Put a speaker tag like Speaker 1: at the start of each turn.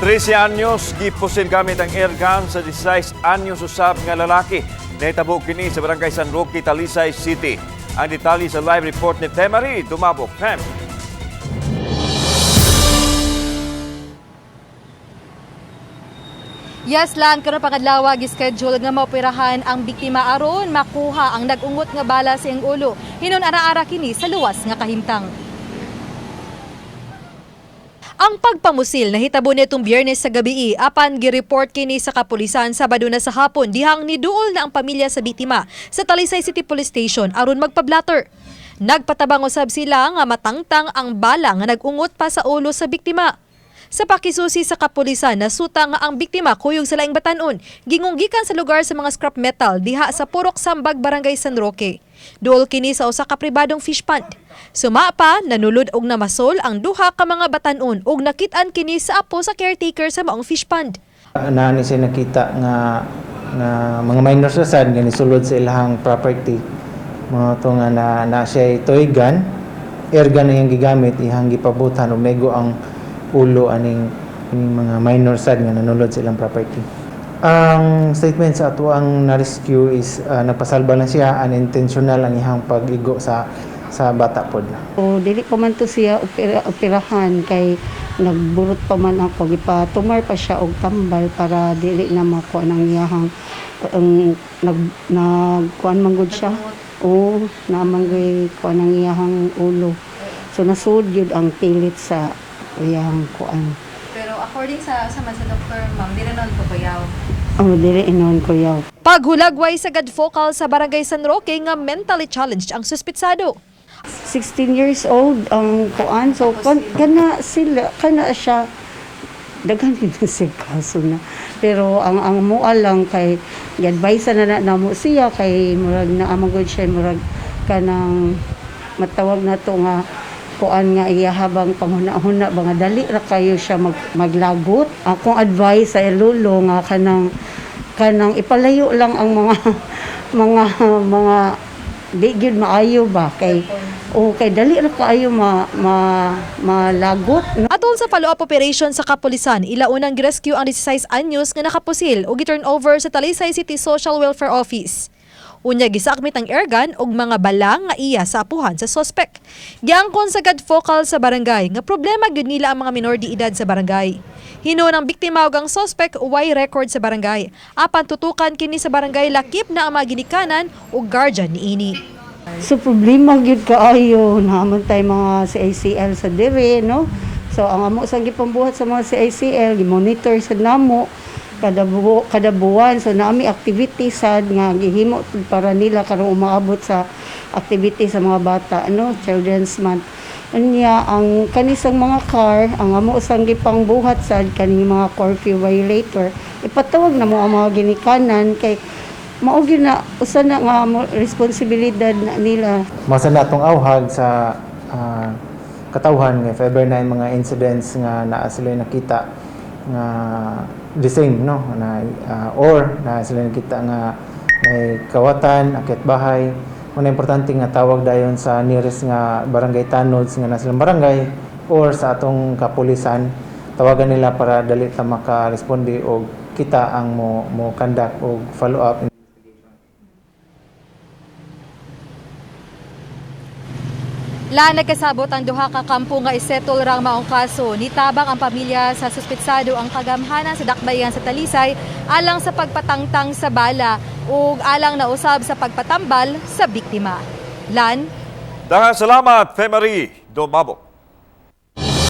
Speaker 1: 13 anyos gipusil gamit ang airgun sa 16 anyos usab nga lalaki. Nahitabo kini sa Barangay San Roque, Talisay City. Ang detalye sa live report ni Temari Dumabok. Pem.
Speaker 2: Yes, Lan, karon pangadlaw gi-schedule nga maoperahan ang biktima aron makuha ang nag-ungot nga bala sa iyang ulo. Hinon ara-ara kini sa luwas nga kahimtang. Ang pagpamusil nahitabo nitong Biyernes sa gabi, apan gi-report kini sa kapulisan Sabado na sa hapon dihang niduol na ang pamilya sa biktima sa Talisay City Police Station aron magpa-blatter. Nagpatabang usab sila nga matangtang ang bala nga nag-ungot pa sa ulo sa biktima. Sa pakisusi sa kapulisan, nasuta nga ang biktima kuyog sa laing batanon, gingunggikan sa lugar sa mga scrap metal diha sa Purok Sambag, Barangay San Roque. Duol kini sa usa ka pribadong fish pond. Suma pa, nanulod og namasol ang duha ka mga batanon ug nakit-an kini sa apo sa caretaker sa maong fish pond.
Speaker 3: Naa ni siya nakita nga nga mga minors na sad nga nisulod sa ilahang property. Mga to nga na siya toy gun, air gun na iyang gigamit, iyang gipabutan ug nego ang ulo aning ining mga minor sad nga nanulod sa ilang property. Ang statement sa ato ang na-rescue is nagpasalba na siya, unintentional ang iyang pag-igo sa bata pod.
Speaker 4: O dili pa man to siya operahan kay nagburot pa man ako, gipatumar pa siya og tambal para dili na makuha ng iyahang ang nag nagkuan man gud siya. O naman gud kuan ang iyahang ulo. So nasud gyud ang pilit sa iyahang kuan.
Speaker 2: Pero according sa doktor, ma'am, di na noon kuyaw.
Speaker 4: Oh, dili inon kuyaw.
Speaker 2: Paghulagway sa Gadfocal sa Barangay San Roque nga mentally challenged ang suspitsado.
Speaker 4: 16 years old ang kuan, so kana sila, kana siya, daghan gid na siya kaso na, pero ang mua lang kay gi-advise na na namo siya kay murag naa man gud siya, murag kanang matawag na to nga kuan nga iya habang panghuna-huna ba nga dali ra kayo siya maglagot. Akong advice sa lulo nga kanang kanang ipalayo lang ang mga mga mga di gyud maayo ba kay o kay dali ra kaayo ma, ma malagot, no?
Speaker 2: Atol sa follow-up operation sa kapulisan, ilaunang girescue ang 16 anyos nga nakapusil o gi-turn over sa Talisay City Social Welfare Office. Unya gisakmit ang airgun og mga bala nga iya sa apuhan sa sospek. Giangkon sa Gadfocal sa barangay nga problema gyud nila ang mga minor de edad sa barangay. Hinuon ang biktima ug ang sospek way record sa barangay. Apan tutukan kini sa barangay lakip na ang mga ginikanan ug guardian niini.
Speaker 4: So problema gyud kaayo naman tay mga CICL sa dire, no. So ang amo sa gipambuhat sa mga CICL, gi-monitor sa namo kada buwan. So naami activity sad nga gihimo para nila karong umaabot sa activity sa mga bata, no, Children's Month. Unya ang kanisang mga car, ang amo sang gipangbuhat sad kaning mga curfew violator, ipatawag na mo ang mga ginikanan kay mao gyud na usa na nga responsibilidad na nila.
Speaker 3: Masa na atong awhag sa katawhan nga if ever na yung mga incidents nga naa sila nakita nga the same, no, na or na sila nakita nga may kawatan akyat bahay, muna importante nga tawag dayon sa nearest nga barangay tanods nga nasa silang barangay or sa atong kapulisan, tawagan nila para dali ta makaresponde og kita ang mo conduct og follow up.
Speaker 2: La, nagkasabot ang duha ka kampo nga isettle rang maong kaso. Nitabang ang pamilya sa suspetsado ang kagamhanan sa dakbayan sa Talisay alang sa pagpatangtang sa bala ug alang nausab sa pagpatambal sa biktima. Lan?
Speaker 1: Daghang salamat, Femari Dumabok.